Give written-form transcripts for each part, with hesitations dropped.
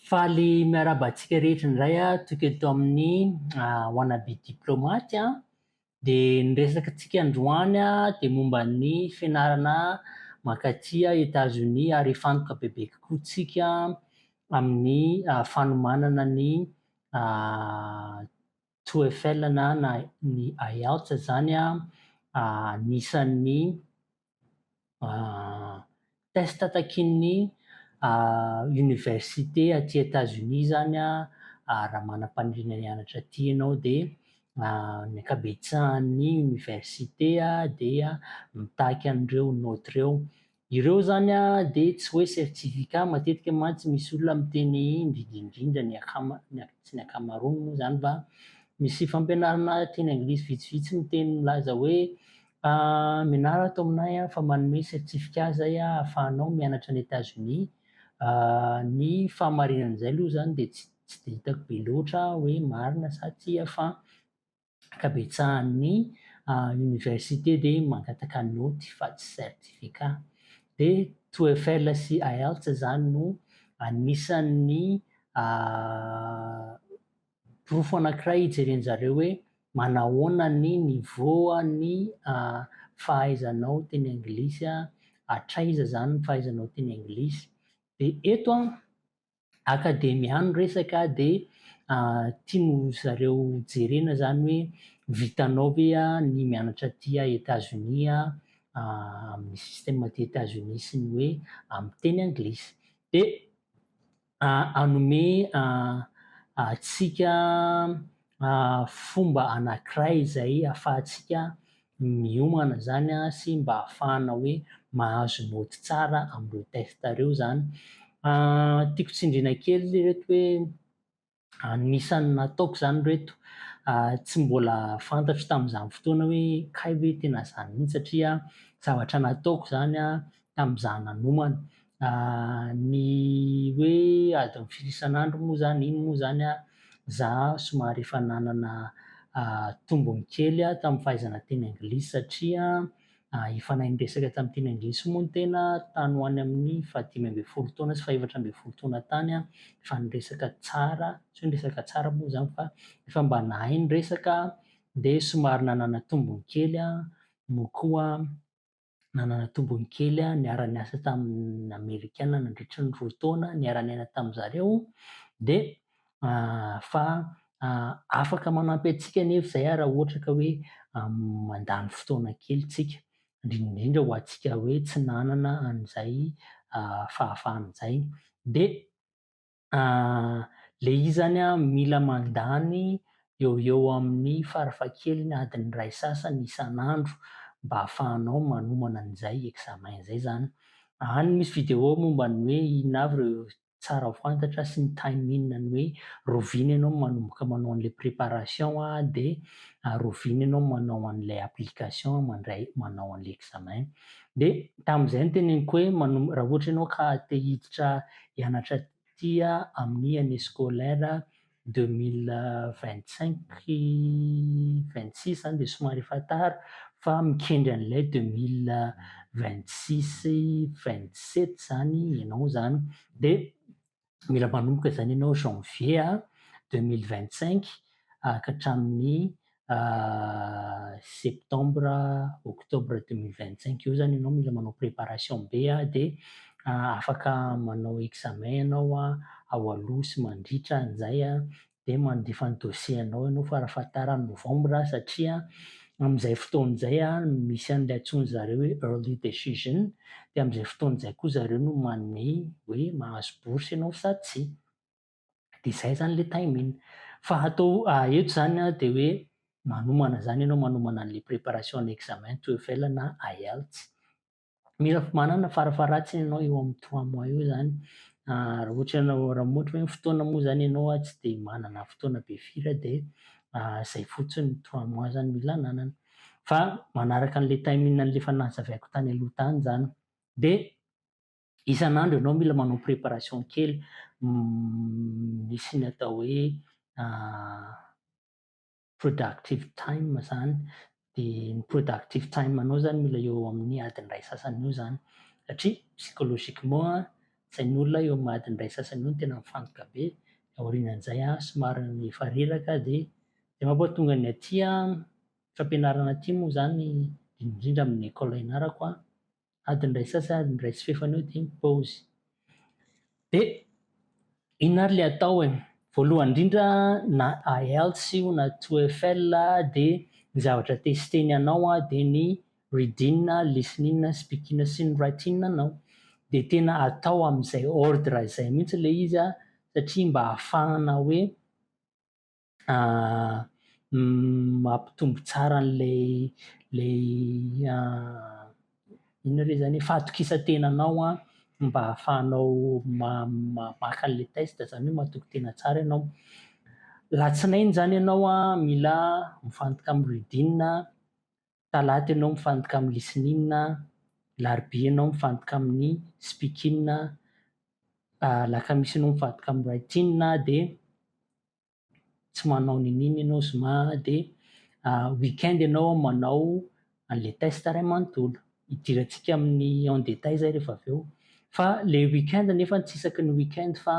Faly miarahaba antsika rehetra indray aho tonga eto amin'ny Wannabe Diplomate. Dia ny resaka antsika androany dia momba ny fianarana mankaty Etazonia ary hifantoka bebe kokoa tsika amin'ny fanomanana ny TOEFL na ny IELTS izany, anisan'ny test takian'ny université aty Etats-Unis izany raha manam-paniriana hianatra aty ianao dia ny ankabetsahan'ny université dia mitaky an'ireo naoty ireo. Ireo izany dia tsy hoe certificat, matetika mantsy misy olona miteny indrindra indrindra ny akama- tsy ny ankamaroany moa izany fa misy fampianarana teny anglisy vitsivitsy miteny milaza hoe mianara ato aminay fa manome certificat izay ahafahanao mianatra any Etazonia. Ny fahamarinan'izay aloha izany dia tsy tsy dia hitako be loatra hoe marina sa tsia fa ankabetsahan'ny université dia mangataka naoty fa tsy certificat. Dia TOEFL sy IELTS izany no anisan'ny porofo anankiray hijeren-jareo hoe manahoana ny niveau an'ny fahaizanao teny anglisy, hatraiza izany ny fahaizanao teny anglisy. Dia eto an, akademia no resaka dia tian'ny zareo jerena izany hoe vitanao ve ny mianatra aty Etazonia amin'ny système aty Etazonia sy ny hoe amin'ny teny anglisy. Dia hanome antsika fomba anankiray izay ahafahantsika miomana izany sy mba ahafahana hoe mahazo naoty tsara amin'ireo test ireo izany. Tiako tsindriana kely ireto hoe anisan'ny nataoko izany ireto, tsy mbola fantatro tamin'izany fotoana hoe kay ve tena izany mihitsy satria zavatra nataoko izany tamin'izaho nanomana. Ny hoe adiny firy isan'andro moa izany, iny moa izany za somary efa nanana tombony kely tamin'ny fahaizana teny anglisy satria efa nahay niresaka tamin'ny teny anglisy moa ny tena tany ho any amin'ny faha-15 taona sy faha-14 taona tany aho, efa niresaka tsara, tsy hoe niresaka tsara moa izany fa efa mba nahay niresaka dia somary nanana tombony kely aho no koa nanana tombony kely aho niara-niasa tamin'ny Amerikana nandritra ny 2 taona, niara-niaina tamin-dry zareo dia fa afaka manampy antsika anefa izay raha ohatra ka hoe mandany fotoana kely tsika, indrindra indrindra ho antsika hoe tsy nanana an'izay fahafahana izay. Dia Ilay izy izany an, mila mandany eo ho eo amin'ny farafahakeliny adiny iray sasany isan'andro mba ahafahanao manomana an'izay examen izay izany. Any misy vidéo momba ny hoe inona avy ireo tsara ho fantatra sy ny timing ny hoe rahoviana ianao no manomboka manao an'ilay préparation dia rahoviana ianao manao an'ilay application mandray manao an'ilay examen. Dia tamin'izay no teneniko hoe raha ohatra ianao ka te hiditra hianatra aty amin'ny année scolaire 2025 26 izany dia somary efa tara fa mikendry an'ilay 2026 27 izany ianao izany. Dia mila manomboka izany ianao janvier 2025 ka hatramin'ny septembre, octobre 2025 eo izany ianao mila manao préparation be dia afaka manao examen ianao ao aloha sy mandritra an'izay dia mandefa ny dossier anao ianao farafahatarany novembre satria amin'izay fotoana izay misy an'ilay antsoin-dry zareo hoe early decision dia amin'izay fotoana izay koa zareo no manome hoe mahazo bourse ianao sa tsia. Dia izay izany ilay timing. Fa atao eto izany dia hoe manomana izany ianao, manomana an'ilay préparation ny examen TOEFL na IELTS. Mila manana farafaharatsiny ianao eo amin'ny trois mois eo izany. Raha ohatra ianao, raha ohatra hoe fotoana moa izany ianao tsy dia manana fotoana be firy dia izay fotsiny trois mois izany mila ananana. Fa manaraka an'ilay timing an'ilay efa nazavaiko tany aloha tany izany. Dia isan'andro ianao mila manao préparation kely, misy ny atao hoe productive time izany, dia ny productive time anao izany mila eo amin'ny adiny iray sasany eo izany satria psychologiquement. Sain'olona eo amin'ny adiny iray sasany eo no tena mifantoka be, aorianan'izay somary efa reraka dia izay mampatonga ny aty an, fampianarana aty moa izany indrindra amin'ny école ianarako an, adiny iray sasany, adiny iray sy fahefany eo dia mi-pause. Dia inona ary ilay atao e? Voalohany indrindra na IELTS io na TOEFL dia ny zavatra testeny anao dia ny reading, listening, speaking sy ny writing anao. Dia tena atao amin'izay ordre izay mihitsy ilay izy an, satria mba ahafahana hoe mampitombo tsara an'ilay ilay inona re izany e, fahatokisan-tenanao an, mba ahafahanao maka an'ilay test, izany hoe matoky tena tsara ianao. Alatsinainy izany ianao an, mila mifantoka amin'ny reading, talata ianao mifantoka amin'ny listening, alarobia ianao mifantoka amin'ny speaking, alakamisy ianao mifantoka amin'ny writing dia tsy manao n'inon'inona ianao zoma dia week-end ianao manao an'ilay test iray manontolo. Hidirantsika amin'ny en détail izay rehefa avy eo. Fa ilay week-end nefa tsy isaky ny week-end fa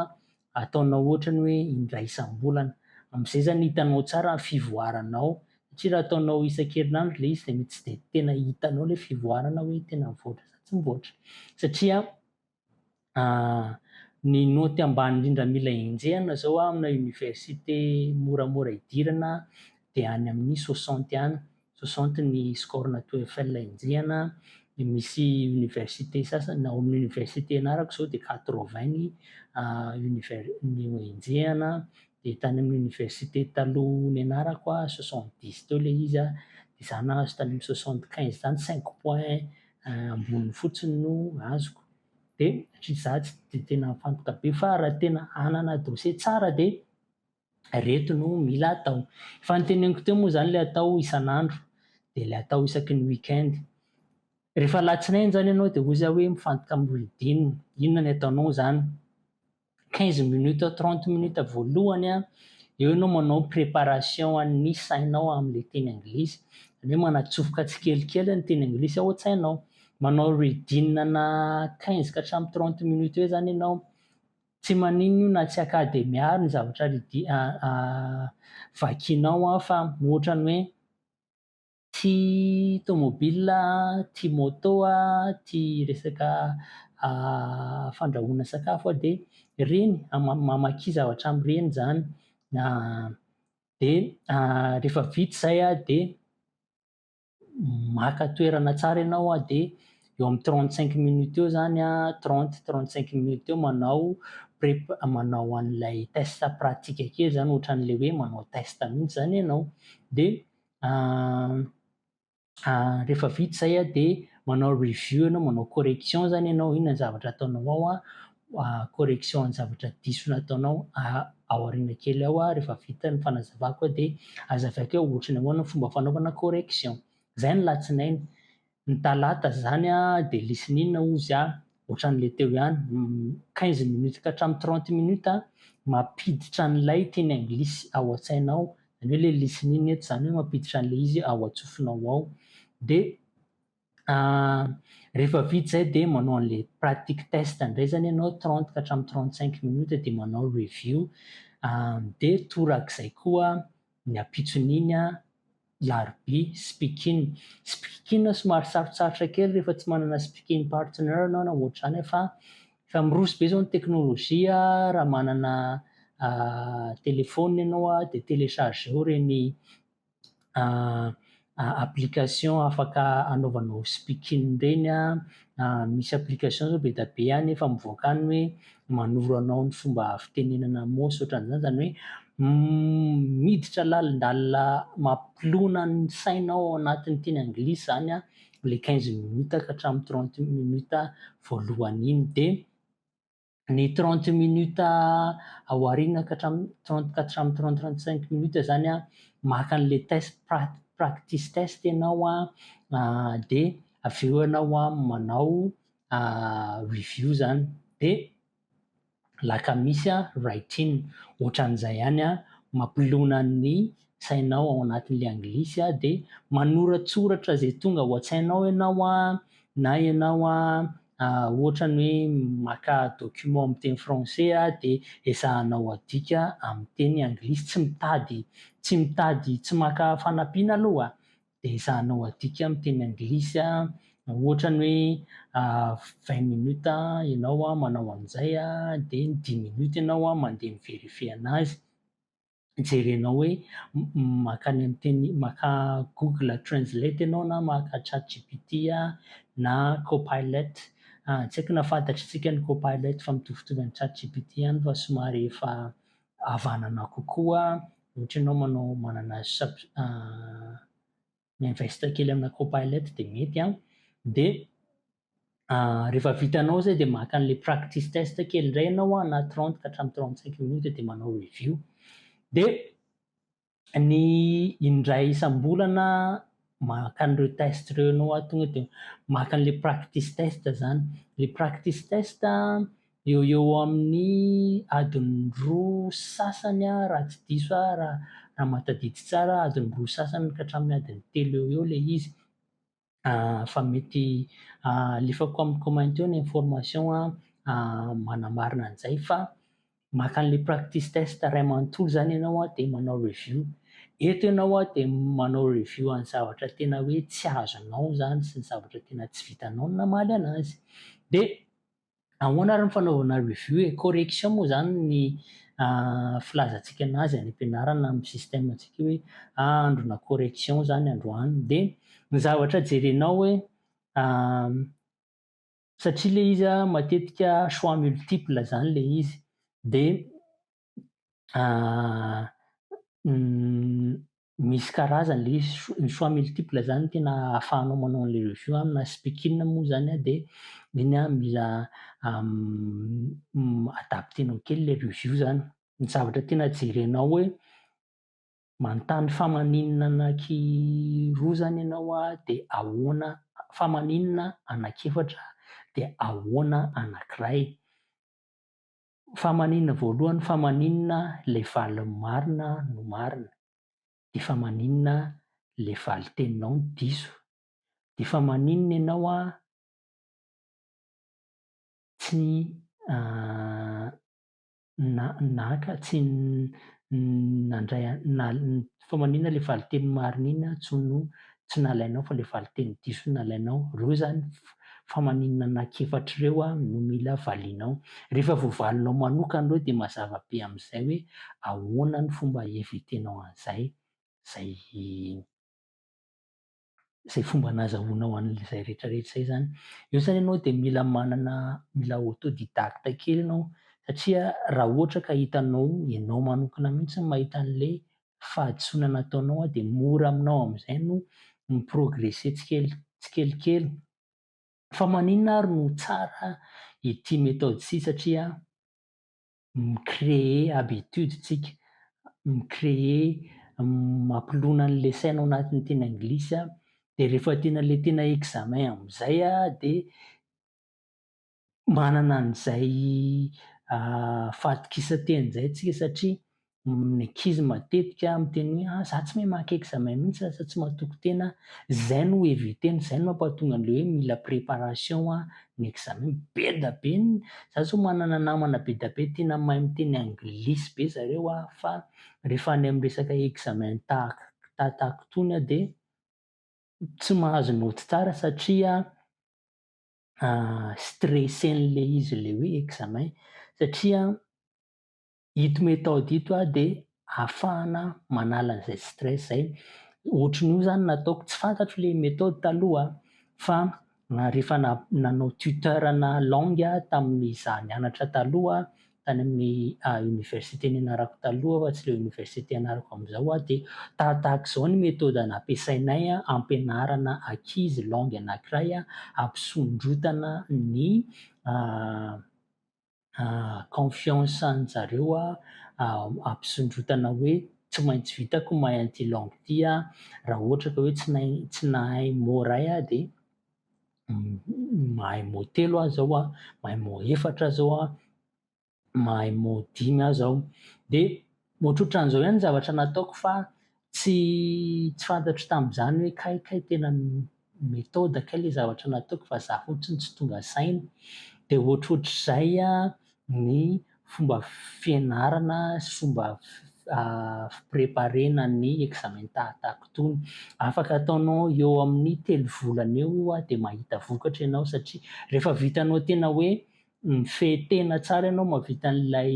ataonao ohatrany hoe indray isam-bolana. Amin'izay izany hitanao tsara ny fivoaranao satria raha ataonao isan-kerinandro ilay izy dia mety tsy dia tena hitanao ilay fivoarana hoe tena mivoatra sa tsy mivoatra. Satria ny naoty ambany indrindra mila enjehina izao amina université moramora idirana dia any amin'ny soixante any, soixante ny score-na TOEFL enjehina, dia misy université sasany, ao amin'ny université ianarako izao dia quatre-vingts ny univers- ny enjehina, dia tany amin'ny université taloha nianarako an, soixante-dix teo ilay izy an, dia izaho nahazo tany amin'ny soixante-quinze tany, cinq points amboniny fotsiny no azoko. Dia satria izaho tsy dia tena mifantoka be fa raha tena hanana dossier tsara dia ireto no mila atao. Efa noteneniko teo moa izany ilay atao isan'andro dia ilay atao isaky ny week-end. Rehefa alatsinainy izany ianao dia hoy izaho hoe mifantoka amin'ny reading. Inona ny ataonao izany? Quinze minutes, trente minutes voalohany an, eo ianao manao préparation an'ny sainao amin'ilay teny anglisy. Izany hoe manatsofoka tsikelikely ny teny anglisy ao an-tsainao. Manao reading ana quinze ka hatramin'ny trente minutes eo izany ianao. Tsy maninona io na tsy akademia ary ny zavatra readi- vakianao an, fa ohatran'ny hoe tia tomobile, tia moto, tia resaka fandrahoana sakafo aho dia ireny, mamakia zavatra amin'ireny izany. Dia rehefa vita izay an, dia maka toerana tsara ianao an, dia eo amin'ny trente cinq minutes eo izany an, trente, trente cinq minutes eo manao prep- manao an'ilay test pratique kely izany ohatran'ilay hoe manao test mihitsy izany ianao. Dia rehefa vita izay an, dia manao review ianao, manao correction izany ianao, inona ny zavatra ataonao ao an, correction ny zavatra diso nataonao ao aoriana kely ao an, rehefa vita ny fanazavako dia hazavaiko hoe ohatran'ny ahoana ny fomba fanaovana correction. Izay ny alatsinainy. Ny talata izany an, dia listening hozy aho, ohatran'ilay teo ihany, quinze minutes ka hatramin'ny trente minutes an, mampiditra an'ilay teny anglisy ao an-tsainao, izany hoe ilay listening eto izany hoe mampiditra an'ilay izy ao an-tsofinao ao. Dia rehefa vita izay dia manao an'ilay pratique test indray izany ianao, trente ka hatramin'ny trente cinq minutes dia manao review. Dia torak'izay koa ny ampitson'iny an, Larobia, speaking. Speaking somary sarotsarotra kely rehefa tsy manana speaking partner ianao na ohatr'izany fa efa miroso be izao ny teknolojia, raha manana telephone ianao an, dia téléchargeo ireny application afaka anaovanao speaking ireny an, misy application izao be dia be any efa mivoaka any hoe manoro anao ny fomba fitenenana mots sy ohatran'izany, izany hoe miditra lalindalina mampilona ny sainao ao anatin'ny teny anglisy izany an, ilay quinze minutes ka hatramin'ny trente minutes voalohany iny. Dia ny trente minutes aoriana ka hatramin'ny trente ka hatramin'ny trente trente cinq minutes izany an, maka an'ilay test pra- practice test ianao an, dia avy eo ianao an manao review izany. Dia alakamisy an, writing, ohatran'izay ihany an, mampilona ny sainao ao anatin'ilay anglisy an, dia manoratsoratra izay tonga ao an-tsainao ianao an, na ianao an. Ohatra ny hoe maka document amin'ny teny français dia ezahanao adika amin'ny teny anglisy, tsy mitady tsy mitady tsy maka fanampiana aloha dia ezahanao adika amin'ny teny anglisy. Ohatra ny hoe 20 minutes ianao manao an'izay dia ny 10 minutes ianao mandeha mi-vérifier anazy. Jerenao hoe mankany amin'ny teny, maka Google Translate ianao na maka ChatGPT na Copilot. Tsy haiko na fantatritsika ny Copilot fa mitovitovy amin'ny ChatGPT ihany fa somary efa havanana kokoa. Ohatra ianao manao manana sub- mi-investe kely amina Copilot dia mety an. Dia rehefa vitanao izay dia maka an'ilay practice test kely indray ianao an, na 30 ka hatramin'ny 35 minutes dia manao review. Dia ny indray isam-bolana maka an'ireo test ireo ianao an, tonga dia maka an'ilay practice test izany. Ilay practice test eo ho eo amin'ny adiny roa sy sasany raha tsy diso aho, raha mahatadidy tsara, adiny roa sy sasany ka hatramin'ny adiny telo eo ho eo ilay izy. Fa mety alefako amin'ny comment eo ny information manamarina an'izay fa maka an'ilay practice test iray manontolo izany ianao an dia manao review. Eto ianao an dia manao review an'ny zavatra tena hoe tsy azonao izany sy ny zavatra tena tsy vitanao ny namaly anazy. Dia ahoana ary ny fanaovana review e? Correction moa izany ny filazantsika anazy any am-pianarana amin'ny système-ntsika hoe androna correction izany androany. Dia ny zavatra jerenao hoe satria ilay izy an matetika choix multiple izany ilay izy dia misy karazany ilay izy. Ny choix multiple izany tena ahafahanao manao an'ilay review na speaking moa izany an dia iny an mila adaptenao kely ilay review izany. Ny zavatra tena jerenao hoe manontany fa maninona anankiroa izany ianao an dia ahoana, fa maninona anankiefatra dia ahoana anankiray. Fa maninona voalohany, fa maninona ilay valiny marina no marina, dia fa maninona ilay valin-teninao no diso, dia fa maninona ianao an tsy naka, tsy nandray, fa maninona ilay valin-teny marina iny an tsy no tsy nalainao fa ilay valin-teny diso no nalainao. Ireo izany fa maninona anankiefatra ireo an no mila valianao. Rehefa voavalinao manokana ireo dia mazava be amin'izay hoe ahoana ny fomba hi-éviter-nao an'izay, izay izay fomba nahazahoanao an'izay rehetrarehetra izay izany. Eo izany ianao dia mila manana, mila autodidacte kely ianao satria raha ohatra ka hitanao ianao manokana mihitsy no mahita an'ilay fahadisoana nataonao dia mora aminao amin'izay no mi-progresser tsikelikely. Fa maninona ary no tsara ity méthode ity satria mi-créer habitude tsika, mi-créer, mampilona an'ilay saina ao anatin'ny teny anglisy an, dia rehefa tena ilay tena examen amin'izay an dia manana an'izay fahatokisan-tena izay tsika satria ny ankizy matetika miteny hoe ah za tsy mahay maka examen mihitsy lasa tsy mahatoky tena aho. Izay no éviter-na, izay no mampahatonga an'ilay hoe mila préparation ny examen. Be dia be ny, za zao manana namana be dia be tena mahay miteny anglisy be zareo an, fa rehefa any amin'ny resaka examen tahaka itony an dia tsy mahazo naoty tsara satria stressé-n'ilay izy ilay hoe examen satria ito méthode ito an dia ahafahana manala an'izay stress izay. Ohatran'io izany nataoko, tsy fantatro ilay méthode taloha fa rehefa nanao tuteur-na langue aho tamin'izaho nianatra taloha tany amin'ny université nianarako taloha fa tsy ilay université ianarako amin'izao aho dia tahatahaka izao ny méthode nampiasainay ampianarana ankizy langue anankiray hampisondrotana ny confiance an-jareo, hampisondrotana hoe tsy maintsy vitako mahay an'ity langue ity aho, raha ohatra ka hoe tsy nahay mot iray aho dia mahay mot telo aho izao an, mahay mot efatra aho izao an, mahay mot dimy aho izao. Dia ohatrohatran'izao ihany ny zavatra nataoko fa tsy fantatro tamin'izany hoe kay kay tena méthode kay ilay zavatra nataoko fa za fotsiny tsy tonga saina. Dia ohatrohatr'izay ny fomba fianarana sy fomba fi-préparer-na ny examen tahatahaka itony. Afaka ataonao eo amin'ny 3 volana eo io dia mahita vokatra ianao satria rehefa vitanao tena hoe mifehy tena tsara ianao, mahavita an'ilay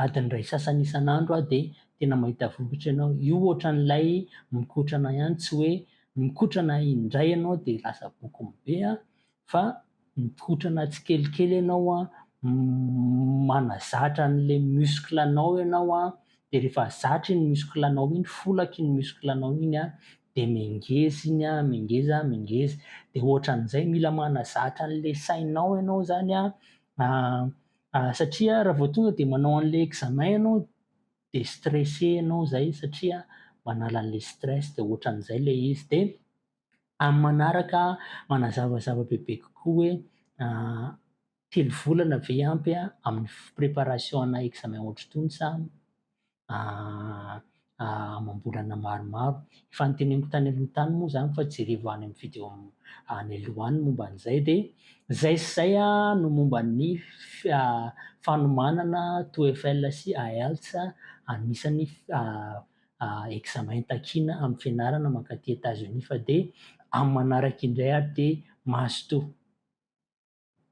adiny iray sasany isan'andro dia tena mahita vokatra ianao. Io ohatran'ilay mikotrana ihany, tsy hoe mikotrana indray ianao dia lasa bokony be fa mikotrana tsikelikely ianao, manazatra an'ilay muscle-nao ianao dia rehefa zatra iny muscle-nao iny, folaka iny muscle-nao iny dia mihangeza iny, mihangeza, mihangeza. Dia ohatran'izay mila manazatra an'ilay sainao ianao izany satria raha vao tonga dia manao an'ilay examen ianao dia stressé ianao izay satria manala an'ilay stress dia ohatran'izay ilay izy. Dia amin'ny manaraka manazavazava bebe kokoa hoe 3 volana ve ampy amin'ny préparation-na examen ohatr'itony sa amam-bolana maromaro. Efa noteneniko tany aloha tany moa izany fa jerevo any amin'ny vidéo any aloha any momba an'izay. Dia izay sy izay no momba ny fanomanana TOEFL sy IELTS, anisan'ny examen takiana amin'ny fianarana mankaty Etazonia. Fa dia amin'ny manaraka indray ary dia mazotoa.